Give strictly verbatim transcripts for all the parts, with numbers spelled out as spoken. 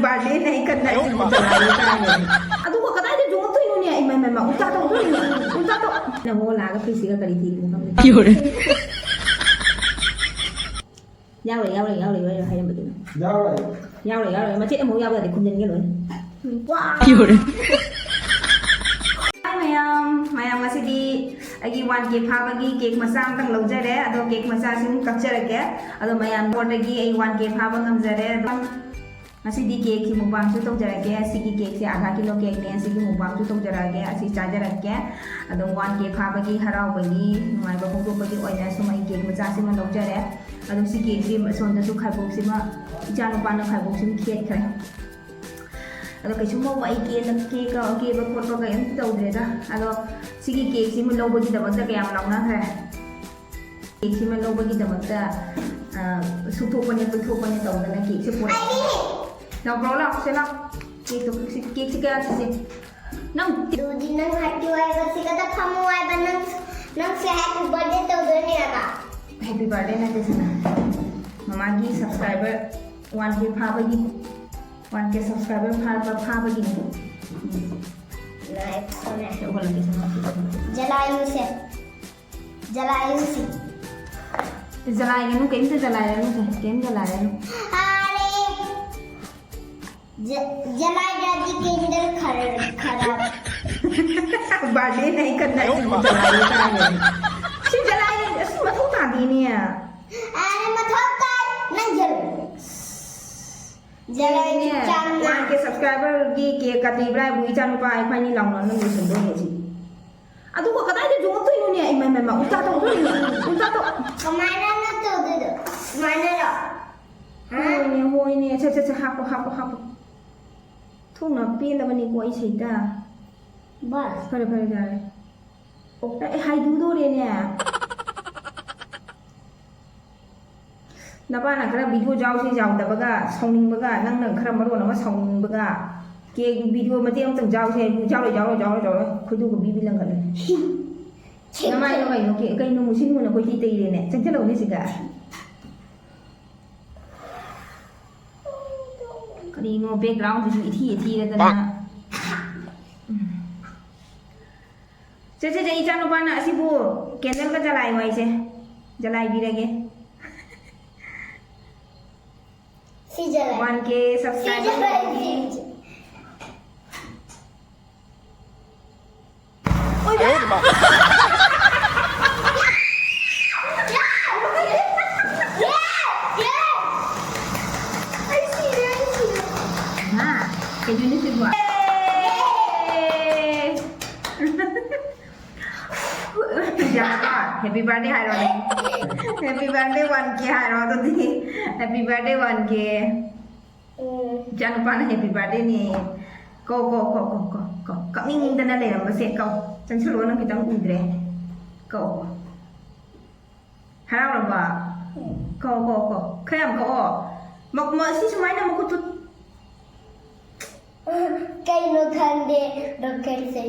ꯕꯥꯔꯗꯦꯅ ꯑꯩ ꯀꯟꯅ ꯑꯗꯨꯒ ꯀꯗꯥꯏꯗ ꯆꯣꯡꯉꯛꯇꯣꯏꯅꯣꯅꯦ? ꯏꯃꯥ, ꯏꯃꯥ, ꯏꯃꯥ, ꯎꯜꯇꯥ ꯇꯧꯗꯣꯔꯤꯅꯦ꯫ ꯎꯜꯇꯥ ꯇꯧ-, ꯅꯪ ꯍꯣ ꯂꯥꯛꯑꯒ ꯐꯤꯁꯤꯒ ꯀꯔꯤ ꯊꯤꯔꯤꯅꯣ ꯈꯪꯗꯦ꯫ ꯌꯥꯎꯔꯦ, ꯌꯥꯎꯔꯦ, ꯌꯥꯎꯔꯦ, ꯌꯥꯎꯔꯦ ꯍꯥꯏꯔꯝꯕꯗꯨꯅ꯫ ꯌꯥꯎꯔꯦ꯫ ꯌꯥꯎꯔꯦ, ꯌꯥꯎꯔꯦ꯫ ꯃꯆꯦꯠ ꯑꯃꯐꯥꯎ ꯌꯥꯎꯕ ꯌꯥꯗꯦ, ꯈꯨꯝꯖꯤꯟꯒꯦ ꯂꯣꯏꯅ꯫ ꯋꯥ! ꯌꯥꯎꯔꯦ꯫ Hi ꯃꯌꯥꯝ, ꯃꯌꯥꯝ ꯉꯁꯤꯗꯤ ꯑꯩꯒꯤ one K ꯐꯥꯕꯒꯤ cake ꯃꯆꯥ ꯑꯃꯇꯪ ꯂꯧꯖꯔꯦ꯫ ꯑꯗꯣ cake ꯃꯆꯥꯁꯤ ꯑꯗꯨꯝ ꯀꯛꯆꯔꯒꯦ꯫ ꯑꯗꯣ ꯃꯌꯥꯝ ꯕꯣꯔꯗꯒꯤ ꯑꯩ one K ꯐꯥꯕ ꯉꯝꯖꯔꯦ꯫ ꯑꯗꯣ ꯉꯁꯤꯗꯤ cakeꯁꯤ mukbangꯁꯨ ꯇꯧꯖꯔꯛꯀꯦ꯫ ꯁꯤꯒꯤ cakeꯁꯤ ꯑꯙꯥ ꯀꯤꯂꯣ cakeꯅꯦ꯫ ꯁꯤꯒꯤ mukbangꯁꯨ ꯇꯧꯖꯔꯛꯑꯒꯦ꯫ ꯑꯁꯤ ꯆꯥꯖꯔꯛꯀꯦ꯫ ꯑꯗꯣ one K ꯐꯥꯕꯒꯤ ꯍꯔꯥꯎꯕꯒꯤ ꯅꯨꯡꯉꯥꯏꯕ ꯐꯣꯡꯗꯣꯛꯄꯒꯤ ꯑꯣꯏꯅ ꯁꯨꯝ ꯑꯩ cake ꯃꯆꯥꯁꯤꯃ ꯂꯧꯖꯔꯦ꯫ ꯑꯗꯣ ꯁꯤ cakeꯁꯤ ꯁꯣꯝꯗꯁꯨ ꯈꯥꯏꯕꯣꯛꯁꯤꯃ, ꯏꯆꯥ ꯅꯨꯄꯥꯅ ꯈꯥꯏꯕꯣꯛꯁꯤꯃ ꯈꯦꯠꯈ꯭ꯔꯦ꯫ ꯑꯗꯣ ꯀꯩꯁꯨꯝ ꯃꯧ ꯑꯩ ꯀꯦꯅ-, ꯀꯦ-, ꯀꯦꯕ ꯈꯣꯠꯄ ꯀꯩꯝꯇ ꯇꯧꯗ꯭ꯔꯦꯗ꯫ ꯑꯗꯣ ꯁꯤꯒꯤ cakeꯁꯤꯃ ꯂꯧꯕꯒꯤꯗꯃꯛꯇ ꯀꯌꯥꯝ ꯂꯥꯎꯅꯈ꯭ꯔꯦ? Cakeꯁꯤꯃ ꯂꯧꯕꯒꯤꯗꯃꯛꯇ, ꯑ, ꯁꯨꯛꯊꯣꯛꯄꯅꯦ, ꯄꯩꯊꯣꯛꯄꯅꯦ ꯇꯧꯗꯅ cakeꯁꯦ ꯄꯨꯔꯛꯑꯦ꯫ ꯂꯥꯎ, ꯄꯨꯔꯛꯑꯣ, ꯂꯥꯎ, ꯁꯦ ꯂꯥꯎ꯫ Cakeꯇꯣ, cakeꯁꯤ, cakeꯁꯤ ꯀꯌꯥ ꯁꯤꯁꯦ? ꯅꯪ ꯑꯗꯨꯗꯤ ꯅꯪ ꯍꯥꯏꯄꯤ ꯑꯣꯏꯕ ꯁꯤꯒꯗ ꯐꯝꯃꯨ ꯍꯥꯏꯕ ꯅꯪ, ꯅꯪꯁꯦ happy birthday ꯇꯧꯗꯣꯏꯅꯦꯕ? Happy birthday ꯅꯠꯇꯦ ꯁꯤꯅ꯫ ꯃꯃꯥꯒꯤ subscriber one K ꯐꯥꯕꯒꯤ, one K subscriber ꯐꯥꯕ, ꯐꯥꯕꯒꯤꯅꯦ꯫ ꯎꯝ꯫ ꯂꯥꯏꯛ ꯐꯪꯉꯦ꯫ ꯁꯤ ꯎꯍꯜꯂꯒꯦ ꯁꯤꯅ꯫ ꯖꯂꯥꯌꯨꯁꯦ꯫ ꯖꯂꯥꯌꯨꯁꯦ꯫ ꯖꯂꯥꯏꯒꯅꯨ, ꯀꯩꯝꯇ ꯖꯂꯥꯏꯔꯅꯨꯁꯦ, ꯀꯩꯝ ꯖꯂꯥꯏꯔꯅꯨ꯫ ꯑꯔꯦ꯫ ꯖ-, ꯖꯂꯥꯏꯗ꯭ꯔꯗꯤ candle ꯈꯔ, ꯈꯔ꯫ Birthdayꯅ ꯑꯩ ꯀꯟꯅ ꯑꯩꯁꯤꯕꯨ ꯖꯂꯥꯏ ꯇꯥꯔꯦ꯫ ꯁꯤ ꯖꯂꯥꯏ, ꯑꯁꯤ ꯃꯊꯧ ꯇꯥꯗꯦꯅꯦ꯫ ꯑꯔꯦ, ꯃꯊꯧ ꯇꯥꯏ, ꯅꯪ ꯖꯜ-, ꯖꯂꯥꯏ ꯅꯦ, ꯆꯥꯝꯅ꯫ One K subscriberꯒꯤ cake ꯀꯠꯇꯤ ꯏꯕ꯭ꯔꯥ ꯏꯕꯨꯡ, ꯏꯆꯥꯅꯨꯄꯥ ꯏꯕꯥꯅꯤ ꯂꯥꯎꯅ ꯅꯪ ꯂꯣꯏꯁꯤꯟꯗꯣꯏꯅꯦ ꯁꯤ꯫ ꯑꯗꯨꯒ ꯀꯗꯥꯏꯗ ꯆꯣꯡꯉꯛꯇꯣꯏꯅꯣꯅꯦ? ꯏꯃꯥ, ꯏꯃꯥ, ꯏꯃꯥ, ꯎꯜꯇꯥ ꯇꯧꯗꯣꯏꯅꯦ, ꯎꯜꯇꯥ ꯇꯧ-, ꯀꯃꯥꯏꯅ ꯅꯪ ꯇꯧꯗꯣꯏꯗꯣ? ꯁꯨꯃꯥꯏꯅꯔꯣ? ꯍꯥ? ꯍꯣꯏꯅꯦ, ꯍꯣꯏꯅꯦ꯫ ꯁꯦ, ꯁꯦ, ꯁꯦ, ꯍꯥꯞꯄꯣ, ꯍꯥꯞꯄꯣ, ꯍꯥꯞꯄꯣ꯫ ꯊꯣꯡꯅ ꯄꯦꯜꯂꯕꯅꯤꯀꯣ ꯑꯩ ꯁꯤꯗ꯫ ꯕꯁ꯫ ꯐꯔꯦ, ꯐꯔꯦ, ꯌꯥꯔꯦ꯫ ꯑꯣ꯫ ꯑꯦ, ꯍꯥꯏꯗꯨꯗꯣꯔꯦꯅꯦ꯫ ꯅꯄꯥꯅ ꯈꯔ video ꯌꯥꯎꯁꯤ ꯌꯥꯎꯗꯕꯒ, ꯁꯥꯎꯅꯤꯡꯕꯒ, ꯅꯪꯅ ꯈꯔ ꯃꯔꯣꯟ ꯑꯃ ꯁꯥꯎꯅꯤꯡꯕꯒ, cake video ꯃꯇꯦꯛ ꯑꯃꯇꯪ ꯌꯥꯎꯁꯤ ꯍꯥꯏꯕꯨ, ꯌꯥꯎꯔꯣꯏ, ꯌꯥꯎꯔꯣꯏ, ꯌꯥꯎꯔꯣꯏ, ꯌꯥꯎꯔꯣꯏ, ꯈꯣꯏꯗꯧꯒ ꯕꯤ ꯕꯤ ꯂꯪꯈꯠꯂꯦ꯫ ꯅꯃꯥꯏꯗꯣ ꯀꯩꯅꯣ, ꯀꯩꯅꯣ ꯃꯨꯁꯤꯟ ꯃꯨꯅ ꯀꯣꯏꯇꯩ ꯇꯩꯔꯦꯅꯦ, ꯆꯪꯁꯤꯜꯂꯛꯎꯅꯦ ꯁꯤꯗ꯫ ꯀꯔꯤꯅꯣ background ꯁꯤꯁꯨ ꯏꯊꯤ ꯏꯊꯤꯔꯗꯅ꯫ ꯎꯝ꯫ ꯁꯦ, ꯁꯦ, ꯁꯦ, ꯏꯆꯥꯅꯨꯄꯥꯅ ꯑꯁꯤꯕꯨ candle ꯒ ꯖꯂꯥꯏꯌꯣ ꯍꯥꯏꯁꯦ꯫ ꯖꯂꯥꯏꯕꯤꯔꯒꯦ꯫ ꯁꯤ ꯖꯂꯥꯏ꯫ One K subscriber ꯁꯤ ꯖꯂꯥꯏ꯫ ꯂꯩꯔꯗꯤ꯫ ꯑꯣꯏ ꯃꯥ! ꯑꯩ ꯁꯤꯔꯦ, ꯑꯩ ꯁꯤꯔꯦ꯫ ꯃꯥ, ꯀꯩꯅꯣꯅꯦ ꯁꯤꯕꯣ? Happy birthday ꯍꯥꯏꯔꯣꯅꯦ꯫ Happy birthday one K ꯍꯥꯏꯔꯣ ꯑꯗꯨꯗꯤ꯫ Happy birthday one K꯫ ꯎꯝ꯫ ꯏꯆꯥꯅꯨꯄꯥꯅ happy birthday ꯅꯦ꯫ ꯀꯣ, ꯀꯣ, ꯀꯣ, ꯀꯣ, ꯀꯣ, ꯀꯣ꯫ ꯀꯞꯅꯤꯡꯗꯅ ꯂꯩꯔꯝꯕꯁꯦ ꯀꯣ꯫ ꯆꯪꯁꯜꯂꯣ, ꯅꯪ ꯈꯤꯇꯪ ꯎꯗ꯭ꯔꯦ꯫ ꯀꯣ꯫ ꯍꯔꯥꯎꯔꯕꯣ? ꯎꯝ꯫ ꯀꯣ, ꯀꯣ, ꯀꯣ꯫ ꯈꯔ ꯌꯥꯝ ꯀꯛꯑꯣ꯫ ꯃ-, ꯃ-, ꯁꯤ ꯁꯨꯃꯥꯏꯅ ꯃꯈꯨꯠꯇꯨ꯫ ꯀꯩꯅꯣ ꯈꯪꯗꯦ, rocket ꯁꯦ꯫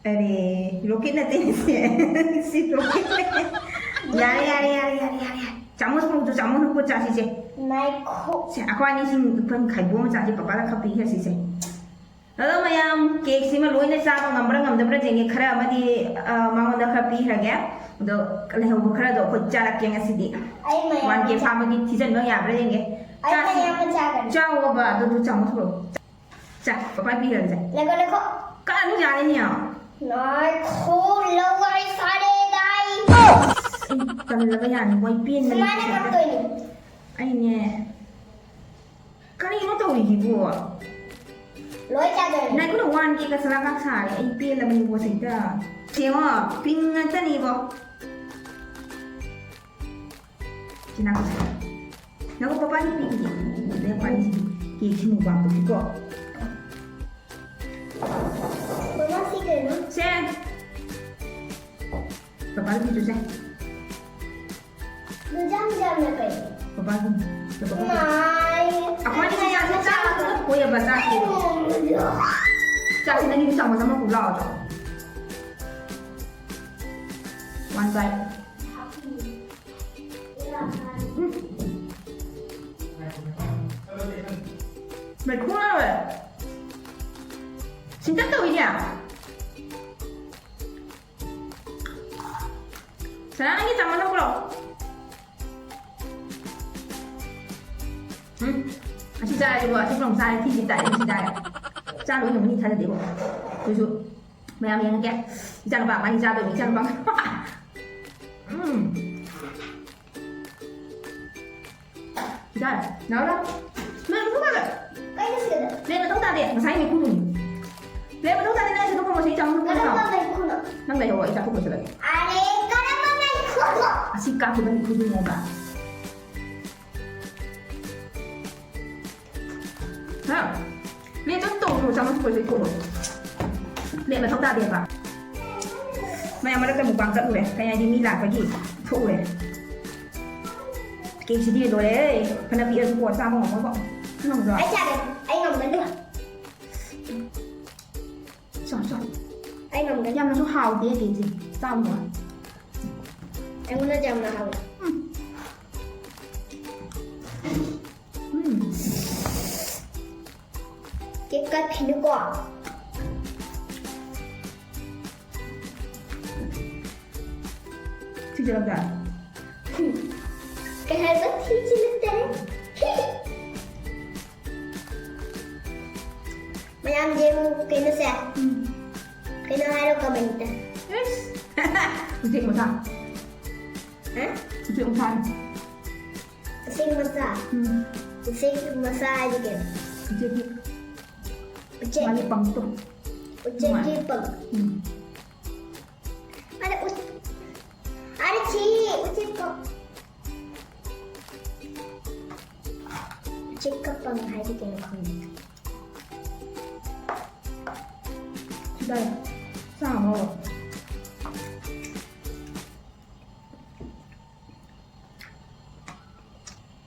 ꯑꯔꯦ, rocket ꯅꯠꯇꯦ ꯁꯤ꯫ ꯁꯤ rocket ꯅꯦ꯫ ꯌꯥꯔꯦ, ꯌꯥꯔꯦ, ꯌꯥꯔꯦ, ꯌꯥꯔꯦ, ꯌꯥꯔꯦ꯫ ꯆꯥꯃꯁ ꯃꯍꯨꯠꯇꯨ, ꯆꯥꯃꯁ ꯃꯍꯨꯠ ꯆꯥꯁꯤꯁꯦ꯫ ꯉꯥꯏꯈꯣ꯫ ꯁꯦ, ꯑꯩꯈꯣꯏ ꯑꯅꯤꯁꯤ ꯑꯩꯈꯣꯏ ꯈꯥꯏꯗꯣꯛ ꯑꯃ ꯆꯥꯁꯤ, ꯄꯄꯥꯗ ꯈꯔ ꯄꯤꯈ꯭ꯔꯁꯤꯁꯦ꯫ ꯑꯗꯣ ꯃꯌꯥꯝ, cake ꯁꯤꯃ ꯂꯣꯏꯅ ꯆꯥꯕ ꯉꯝꯕ꯭ꯔꯥ ꯉꯝꯗꯕ꯭ꯔꯥ ꯌꯦꯡꯒꯦ꯫ ꯈꯔ ꯑꯃꯗꯤ, ꯑ, ꯃꯉꯣꯟꯗ ꯈꯔ ꯄꯤꯈ꯭ꯔꯒꯦ꯫ ꯑꯗꯣ ꯂꯩꯍꯧꯕ ꯈꯔꯗꯣ ꯑꯩꯈꯣꯏ ꯆꯥꯔꯛꯀꯦ ꯉꯁꯤꯗꯤ꯫ ꯑꯩ ꯃꯌꯥꯝ one K ꯆꯥ-, ꯐꯥꯕꯒꯤ ꯊꯤꯖꯤꯟꯕ ꯌꯥꯕ꯭ꯔꯥ ꯌꯦꯡꯒꯦ꯫ ꯑꯩ ꯆꯥꯁꯤ꯫ ꯃꯌꯥꯝ ꯑꯃ ꯆꯥꯒꯅꯤ꯫ ꯆꯥꯎꯑꯣꯕ, ꯑꯗꯨꯗꯨ ꯆꯥꯃꯁ ꯄꯨꯔꯛꯑꯣ꯫ ꯆꯥ, ꯄꯄꯥ ꯄꯤꯈ꯭ꯔꯒꯦ, ꯆꯥ꯫ ꯉꯥꯏꯈꯣ, ꯉꯥꯏꯈꯣ꯫ ꯀꯛꯑꯅꯨ ꯌꯥꯔꯦꯅꯦ꯫ ꯉꯥꯏꯈꯣ, ꯂꯋꯥꯏ ꯁꯥꯔꯦꯗꯥꯏ꯫ ꯑꯩ ꯇꯜꯂꯕ ꯌꯥꯅꯤ, ꯃꯣꯏ ꯄꯦꯟꯕꯅꯤ ꯁꯨꯃꯥꯏꯅ ꯁꯤꯗ꯫ ꯀꯛꯇꯣꯏꯅꯤ꯫ ꯑꯩꯅꯦ, ꯀꯔꯤꯅꯣ ꯇꯧꯔꯤꯁꯤꯕꯣ? ꯂꯣꯏ ꯆꯥꯗꯣꯏꯅꯤ꯫ ꯅꯥꯏꯈꯣꯅꯦ, one K ꯀ ꯁꯂꯥ ꯀꯥꯛ ꯁꯥꯔꯦ꯫ ꯑꯩ ꯄꯦꯜꯂꯕꯅꯤꯀꯣ ꯁꯤꯗ꯫ ꯌꯦꯡꯉꯣ, pink ꯉꯥꯛꯇꯅꯤꯕꯣ꯫ ꯁꯤ ꯅꯥꯀꯣ ꯁꯦ꯫ ꯅꯥꯀꯣ, ꯄꯄꯥꯅ ꯄꯤꯒꯦ꯫ ꯑꯗꯩ ꯄꯥꯅꯤꯁꯤ cake ꯁꯤ mukbang ꯇꯧꯁꯤꯀꯣ꯫ ꯃꯃꯥ, ꯁꯤ ꯀꯩꯅꯣ? ꯁꯦ꯫ ꯄꯄꯥꯗ ꯄꯤꯔꯨꯁꯦ꯫ ꯅꯨꯖꯥꯝ ꯖꯥꯝꯅ ꯀꯩ? ꯄꯄꯥꯒꯤ꯫ ꯄꯄꯥꯒꯤ꯫ ꯃꯥꯏ꯫ ꯑꯩꯈꯣꯏꯅꯤ ꯆꯥꯁꯦ, ꯆꯥꯕ ꯀꯣꯏꯔꯕ ꯆꯥꯁꯦ꯫ ꯆꯥꯁꯦ, ꯅꯪꯒꯤ ꯆꯥꯃꯁ ꯑꯃ ꯄꯨ ꯂꯥꯛꯑꯣ꯫ One bite. ꯎꯝ꯫ ꯃꯩꯈꯨ ꯃꯥꯜꯂꯦ꯫ ꯁꯤꯟꯇꯛ ꯇꯧꯋꯤꯅꯦ꯫ ꯁꯅꯥ, ꯅꯪꯒꯤ ꯆꯥꯃꯁ ꯑꯃ ꯄꯨꯔꯛꯑꯣ꯫ ꯎꯝ꯫ ꯑꯁꯤ ꯆꯥꯔꯗꯤꯀꯣ, ꯑꯁꯤ ꯄꯨꯔꯛꯑꯣ, ꯆꯥꯔꯦ, ꯊꯤꯟꯕꯤ ꯇꯥꯔꯦ, ꯊꯤꯟꯕꯤ ꯇꯥꯔꯦ꯫ ꯆꯥ ꯂꯣꯏ ꯉꯝꯅꯤ ꯊꯥꯖꯗꯦꯕꯣ꯫ ꯑꯗꯨꯁꯨ ꯃꯌꯥꯝ ꯌꯦꯡꯉꯒꯦ꯫ ꯏꯆꯥꯅꯨꯄꯥ ꯃꯥꯅꯤ ꯆꯥꯗꯣꯏꯅꯤ, ꯏꯆꯥꯅꯨꯄꯥ꯫ ꯎꯝ꯫ ꯌꯥꯔꯦ꯫ ꯂꯥꯎ, ꯂꯥꯎ꯫ ꯅꯪ ꯃꯊꯧ ꯇꯥꯗꯦ꯫ ꯀꯩꯅꯣ ꯁꯤꯗ? ꯄ꯭ꯂꯦꯠ ꯃꯊꯧ ꯇꯥꯗꯦ꯫ ꯉꯁꯥꯏ ꯃꯩꯈꯨꯗꯨꯅꯤ꯫ ꯄ꯭ꯂꯦꯠ ꯃꯊꯧ ꯇꯥꯗꯦ꯫ ꯅꯪ ꯁꯤꯗ ꯊꯝꯃꯣ꯫ ꯁꯤ ꯆꯥꯃꯁ ꯀꯔꯝꯕ ꯃꯩꯈꯨꯅꯣ? ꯅꯪ ꯂꯩꯍꯧꯔꯣ꯫ ꯑꯩ ꯆꯥꯊꯣꯛ ꯂꯣꯏꯁꯤꯜꯂꯒꯦ꯫ ꯑꯔꯦ, ꯀꯔꯝꯕ ꯃꯩꯈꯨꯅꯣ? ꯑꯁꯤ ꯀꯥꯞꯈꯤꯕ ꯃꯩꯈꯨꯗꯨꯅꯦꯕ꯫ ꯍꯥ? ꯄ꯭ꯂꯦꯠꯇꯣ ꯇꯣꯡꯉꯣ, ꯆꯥꯃꯁ ꯄꯣꯠꯁꯦ ꯊꯣꯛꯑꯣ꯫ ꯄ꯭ꯂꯦꯠ ꯃꯊꯧ ꯇꯥꯗꯦꯕ꯫ ꯃꯌꯥꯝ ꯃꯔꯛꯇ ꯃꯨꯛꯕꯥꯡ ꯆꯠꯂꯨꯔꯦ꯫ ꯀꯩ ꯍꯥꯏꯗꯤ ꯃꯤ ꯂꯥꯛꯄꯒꯤ ꯊꯣꯛꯎꯔꯦ꯫ ꯀꯦꯛꯁꯤꯗꯤ ꯂꯣꯏꯔꯦ꯫ ꯐꯅ ꯄꯤꯛꯑꯁꯨꯀꯣ, ꯆꯥꯕ ꯉꯝꯃꯣꯏꯀꯣ꯫ ꯉꯝꯗ꯭ꯔꯣ? ꯑꯩ ꯆꯥꯒꯦ꯫ ꯑꯩ ꯉꯝꯒꯅꯤ꯫ ꯆꯥꯎ, ꯆꯥꯎ꯫ ꯑꯩ ꯉꯝꯒꯅꯤ꯫ ꯌꯥꯝꯅꯁꯨ ꯍꯥꯎꯗꯦ ꯀꯦꯛꯁꯦ꯫ ꯆꯥꯎ ꯅꯨꯡꯉꯥꯏ꯫ ꯑꯩꯉꯣꯟꯗ ꯌꯥꯝꯅ ꯍꯥꯎꯋꯦ꯫ ꯎꯝ꯫ ꯎꯝ꯫ ꯀꯦꯛ ꯀꯛꯈꯤꯅꯨꯀꯣ꯫ ꯊꯤꯖꯤꯜꯂꯛꯇ꯭ꯔꯥ? ꯀꯩ ꯍꯥꯏꯕ? ꯊꯤꯖꯤꯜꯂꯛꯇꯔꯦ꯫ ꯃꯌꯥꯝ ꯌꯦꯡꯉꯨ ꯀꯩꯅꯣꯁꯦ꯫ ꯎꯝ꯫ ꯀꯩꯅꯣ ꯍꯥꯏꯔꯣ comment ꯇ꯫ ꯏꯁ! ꯎꯆꯦꯛ ꯃꯆꯥ꯫ ꯍꯥ? ꯎꯆꯦꯛ ꯃꯆꯥꯅꯤ꯫ ꯎꯆꯦꯛ ꯃꯆꯥ꯫ ꯎꯝ꯫ ꯎꯆꯦꯛ ꯃꯆꯥ ꯍꯥꯏꯗꯤ ꯀꯩꯅꯣ? ꯎꯆꯦꯛꯀꯤ ꯎꯆꯦꯛ꯫ ꯃꯥꯒꯤ ꯄꯪꯇꯣ꯫ ꯎꯆꯦꯛꯀꯤ ꯄꯪ꯫ ꯎꯝ꯫ ꯑꯗ ꯎ-, ꯑꯗ ꯁꯤ ꯎꯆꯦꯛꯀ, ꯎꯆꯦꯛꯀ ꯄꯪ ꯍꯥꯏꯁꯦ ꯀꯩꯅꯣ ꯈꯪꯗꯦ꯫ ꯗꯥꯏ, ꯆꯥ ꯍꯧꯔꯣ꯫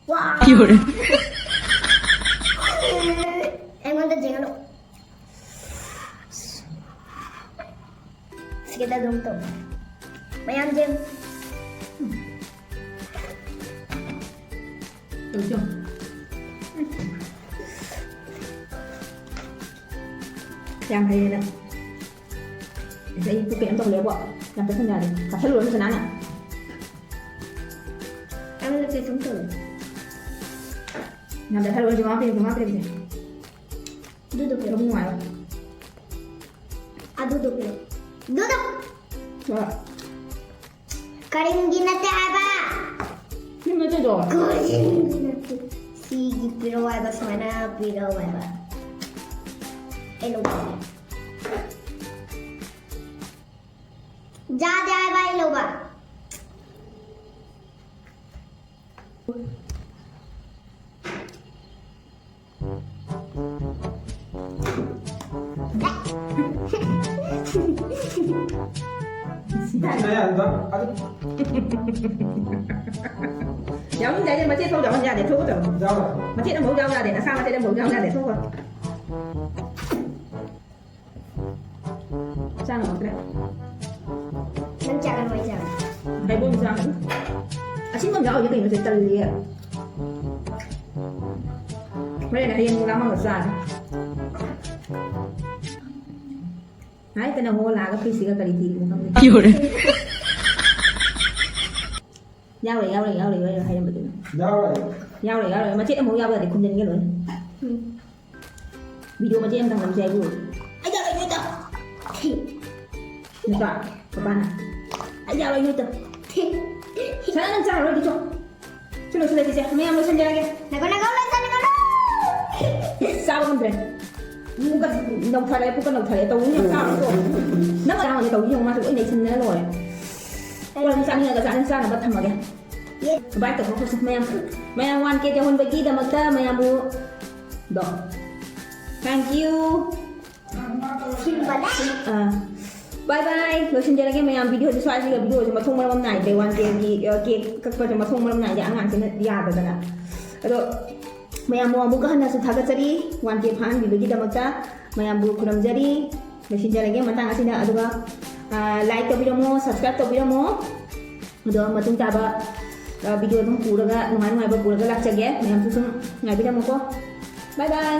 ꯋꯥ! ꯌꯣꯔꯦ꯫ ꯑꯩꯉꯣꯟꯗ ꯌꯦꯡꯍꯜꯂꯣ꯫ ꯁꯤꯒꯦꯗ ꯑꯗꯨꯝ ꯇꯧ꯫ ꯃꯌꯥꯝ ꯌꯦꯡ꯫ ꯇꯧꯖꯧ꯫ ꯌꯥꯝ ꯍꯩꯌꯦ ꯅꯪ꯫ ꯑꯁ, ꯑꯩ ꯄꯨꯛ ꯀꯩꯅꯣꯝ ꯇꯧꯈꯠꯂꯛꯑꯦꯕꯣ꯫ ꯌꯥꯝ ꯆꯥꯁꯤꯟ ꯌꯥꯗꯦ꯫ ꯆꯥꯁꯤꯜꯂꯨꯔꯅꯨ ꯆꯅꯥꯅ꯫ ꯑꯩꯉꯣꯟꯗ ꯀꯩꯁꯨꯝ ꯇꯧꯗꯦ꯫ ꯌꯥꯝ ꯆꯥꯁꯤꯜꯂꯨꯔꯅꯨ, ꯃꯃꯥ ꯄꯤꯔꯛꯀꯦ, ꯃꯃꯥ ꯄꯤꯔꯛꯀꯦ꯫ ꯑꯗꯨꯗꯣ ꯄꯤꯔꯛꯑꯣ꯫ ꯂꯧꯕ ꯅꯨꯡꯉꯥꯏꯔꯣꯏ꯫ ꯑꯗꯨꯗꯣ ꯄꯤꯔꯛꯑꯣ꯫ ꯑꯗꯨꯗꯣ꯫ ꯍꯣꯏ꯫ ꯀꯔꯤꯝꯒꯤ ꯅꯠꯇꯦ ꯍꯥꯏꯕ꯫ ꯌꯨꯝ ꯅꯠꯇꯦꯗꯣ꯫ ꯀꯔꯤꯝꯒꯤ ꯅꯠꯇꯦ꯫ ꯁꯤꯒꯤ ꯄꯤꯔꯛꯑꯣ ꯍꯥꯏꯕ, ꯁꯨꯃꯥꯏꯅ ꯄꯤꯔꯛꯑꯣ ꯍꯥꯏꯕ꯫ ꯑꯩ ꯂꯧꯕ꯫ ꯌꯥꯗꯦ ꯍꯥꯏꯕ ꯑꯩ ꯂꯧꯕ꯫ ꯌꯥꯎꯍꯟ ꯌꯥꯗꯦ, ꯃꯆꯦꯠ ꯐꯥꯎ ꯌꯥꯎꯍꯟ ꯌꯥꯗꯦ, ꯊꯣꯛꯎ ꯇꯧ꯫ ꯌꯥꯎꯔꯣꯏ꯫ ꯃꯆꯦꯠ ꯑꯃꯐꯥꯎ ꯌꯥꯎ ꯌꯥꯗꯦ, ꯅꯁꯥ ꯃꯆꯦꯠ ꯑꯃꯐꯥꯎ ꯌꯥꯎ ꯌꯥꯗꯦ, ꯊꯣꯛꯈꯣ꯫ ꯆꯥ ꯉꯝꯃꯛꯇ꯭ꯔꯦ꯫ ꯅꯪ ꯆꯥꯒꯅꯨ, ꯑꯩ ꯆꯥꯒꯅꯤ꯫ ꯍꯩꯕꯣꯡ ꯆꯥꯒꯅꯨ꯫ ꯑꯁꯤꯟꯕ ꯑꯃ ꯌꯥꯎꯔꯤꯁꯦ ꯀꯩꯅꯣ? ꯁꯦ ꯇꯜꯂꯤꯌꯦ꯫ ꯍꯣꯔꯦꯟ ꯍꯌꯦꯡ ꯂꯥꯝꯃꯒ ꯆꯥꯒꯦ꯫ ꯍꯥꯏꯗꯅ ꯍꯣ ꯂꯥꯛꯑꯒ ꯐꯤꯁꯤꯒ ꯀꯔꯤ ꯊꯤꯔꯤꯅꯣ ꯈꯪꯗꯦ꯫ ꯌꯣꯔꯦ꯫ ꯌꯥꯎꯔꯦ, ꯌꯥꯎꯔꯦ, ꯌꯥꯎꯔꯦ, ꯌꯥꯎꯔꯦ ꯍꯥꯏꯔꯝꯕꯗꯨꯅ꯫ ꯌꯥꯎꯔꯦ꯫ ꯌꯥꯎꯔꯦ, ꯌꯥꯎꯔꯦ꯫ ꯃꯆꯦꯠ ꯑꯃꯐꯥꯎ ꯌꯥꯎ ꯌꯥꯗꯦ, ꯈꯨꯝꯖꯤꯟꯒꯦ ꯂꯣꯏꯅ꯫ ꯎꯝ꯫ ꯚꯤꯗꯤꯑꯣ ꯃꯇꯦꯛ ꯑꯃꯇꯪ ꯅꯝꯁꯦ ꯍꯥꯏꯕꯨ꯫ ꯑꯩ ꯌꯥꯔꯣꯏ ꯅꯣꯏꯗ꯫ ꯅꯠꯇ꯭ꯔꯣ? ꯄꯄꯥꯅ꯫ ꯑꯩ ꯌꯥꯔꯣꯏ ꯅꯣꯏꯗ꯫ ꯁꯅꯥ, ꯅꯪ ꯆꯥꯔꯔꯣꯏ ꯑꯗꯨꯁꯨ꯫ ꯁꯤ ꯂꯣꯏꯁꯤꯜꯂꯁꯤꯁꯦ꯫ ꯃꯌꯥꯝ ꯂꯣꯏꯁꯤꯟꯖꯔꯒꯦ꯫ ꯅꯪ ꯀꯅꯥ ꯀꯧꯔꯦ? ꯆꯥꯅꯤꯡꯉꯥꯏ? ꯆꯥꯕ ꯉꯝꯗ꯭ꯔꯦ꯫ ꯄꯨꯛꯀ ꯅꯧꯊꯔꯛꯑꯦ, ꯄꯨꯛꯀ ꯅꯧꯊꯔꯛꯑꯦ꯫ ꯇꯧꯅꯤ ꯌꯦꯡꯉꯨ, ꯆꯥꯔꯣꯏꯀꯣ꯫ ꯅꯪ ꯆꯥꯔꯣꯅꯦ, ꯇꯧꯅꯤ ꯌꯦꯡꯉꯨ, ꯃꯥꯁꯨ ꯂꯣꯏ ꯅꯩꯁꯤꯟꯗꯅ ꯂꯣꯏꯔꯦ꯫ ꯀꯣꯟꯅ ꯆꯥꯅꯤꯡꯉꯒ ꯆꯥꯅꯤꯡ ꯆꯥꯅꯕ ꯊꯝꯃꯒꯦ꯫ ꯕꯥꯏ ꯇꯧꯊꯣꯛꯈ꯭ꯔꯁꯤ ꯃꯌꯥꯝ꯫ ꯃꯌꯥꯝ ꯋꯥꯟ ꯀꯦ ꯌꯧꯍꯟꯕꯒꯤꯗꯃꯛꯇ ꯃꯌꯥꯝꯕꯨ ꯗꯣ꯫ Thank you꯫ ꯁꯤꯟꯕꯅꯦ꯫ ꯑꯥ꯫ ꯕꯥꯏ ꯕꯥꯏ꯫ ꯂꯣꯏꯁꯤꯟꯖꯔꯒꯦ ꯃꯌꯥꯝ꯫ ꯚꯤꯗꯤꯑꯣꯁꯦ ꯁ꯭ꯋꯥꯏꯁꯤꯒ, ꯚꯤꯗꯤꯑꯣꯁꯦ ꯃꯊꯣꯡ ꯃꯔꯝ ꯑꯃ ꯅꯥꯏꯗ꯭ꯔꯦ꯫ ꯋꯥꯟ ꯀꯦꯒꯤ, ꯑ, ꯀꯦꯛ ꯀꯛꯄꯁꯦ ꯃꯊꯣꯡ ꯃꯔꯝ ꯅꯥꯏꯗꯦ, ꯑꯉꯥꯡꯁꯤꯅ ꯌꯥꯗꯗꯅ꯫ ꯑꯗꯣ ꯃꯌꯥꯝꯕꯨ ꯑꯃꯨꯛꯀ ꯍꯟꯅꯁꯨ ꯊꯥꯒꯠꯆꯔꯤ, ꯋꯥꯟ ꯀꯦ ꯐꯥꯍꯟꯕꯤꯕꯒꯤꯗꯃꯛꯇ ꯃꯌꯥꯝꯕꯨ ꯈꯨꯔꯨꯝꯖꯔꯤ꯫ ꯂꯣꯏꯁꯤꯟꯖꯔꯒꯦ ꯃꯇꯥꯡ ꯑꯁꯤꯗ꯫ ꯑꯗꯨꯒ, ꯑ, like ꯇꯧꯕꯤꯔꯝꯃꯣ, subscribe ꯇꯧꯕꯤꯔꯝꯃꯣ꯫ ꯑꯗꯣ ꯃꯇꯨꯡ ꯇꯥꯕ, ꯑ, ꯚꯤꯗꯤꯑꯣ ꯑꯗꯨꯝ ꯄꯨꯔꯒ, ꯅꯨꯡꯉꯥꯏ ꯅꯨꯡꯉꯥꯏꯕ ꯄꯨꯔꯒ ꯂꯥꯛꯆꯒꯦ꯫ ꯃꯌꯥꯝꯁꯨ ꯁꯨꯝ ꯉꯥꯏꯕꯤꯔꯝꯃꯨꯀꯣ꯫ ꯕꯥꯏ ꯕꯥꯏ꯫